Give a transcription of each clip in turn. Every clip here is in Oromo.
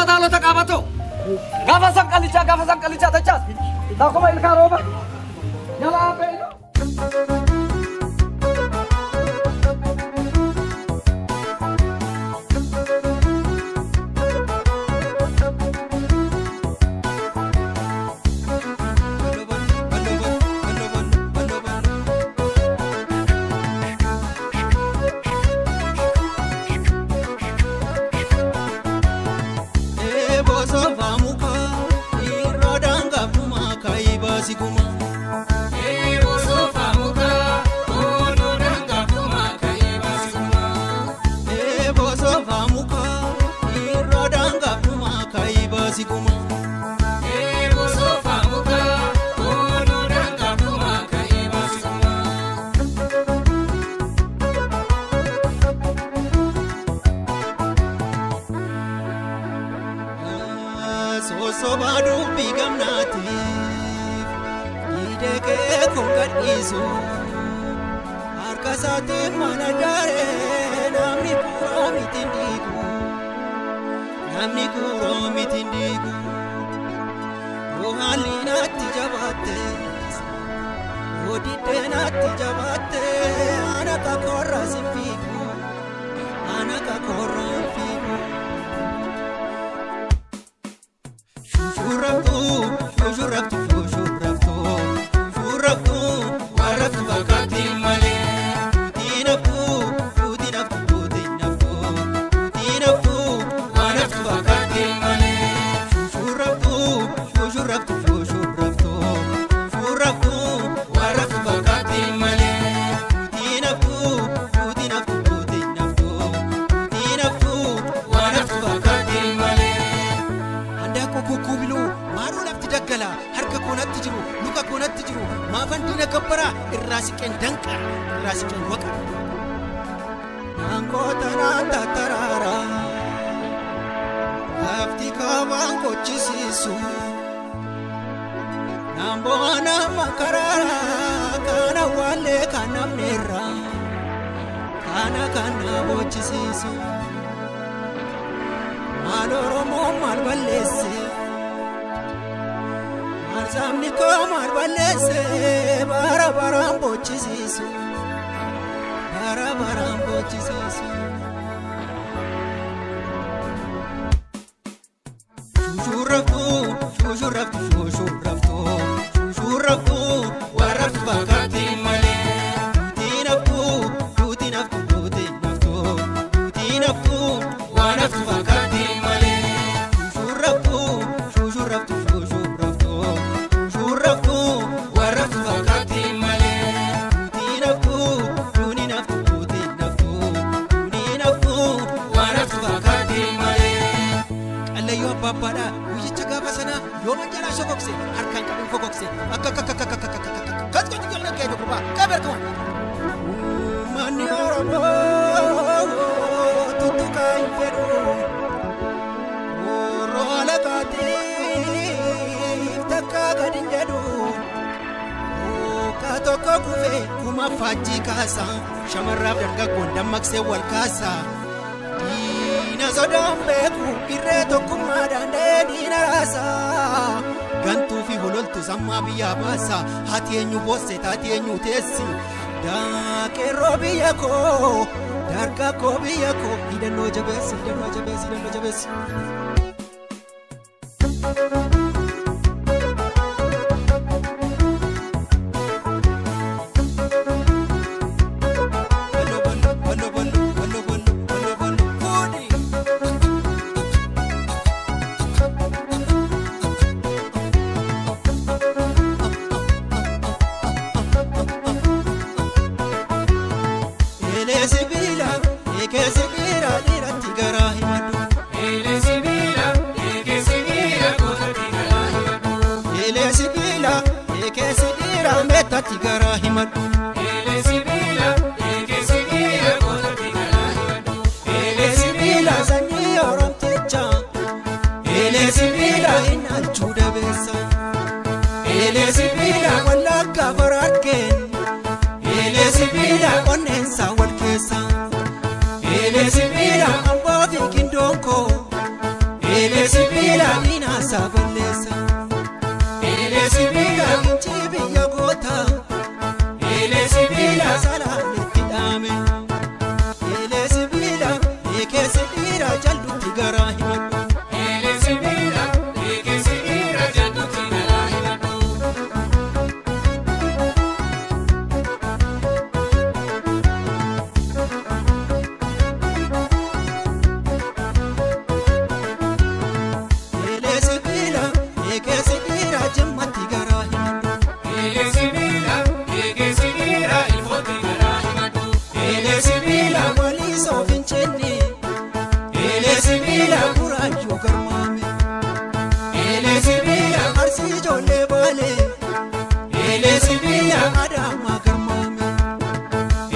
Gaafa dhaalota qaabatoo. Gaafa san qallichaa gaafa san qallichaa tachaas. Taakuma ilkaan rooba. Jalaa beeloo. Eelee sibiila amboo fi qindoon koo. Eelee Eelee sibiila diinaasaa balleessa. Eelee sibiila kincii biyya goota. Eelee sibiila salaaletti dhaame. Eelee sibiila eekeessi dhiira jallutti garaa himadhu. Eelee sibiila eekeessi dhiira jallutti garaa himadhu. Eelee sibiila eekeessi dhiira jimmatti garaa himadhu. Eelee sibiila eekeessi dhiira ilfootti garaa himadhu. Eelee sibiila walii soofincinni. Eelee sibiila guraayyuu garmaame. Eelee sibiila arsii ijoollee baale. Eelee sibiila adaamaa garmaame.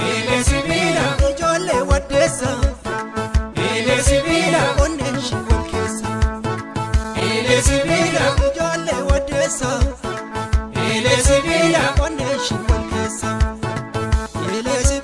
Eelee sibiila ijoollee waddeessa. Eelee sibiila onneen ishii wal keessa. Eelee sibiila ijoollee waddeessa. Eelee sibiila onneen ishii wal keessa. Eelee sibiila.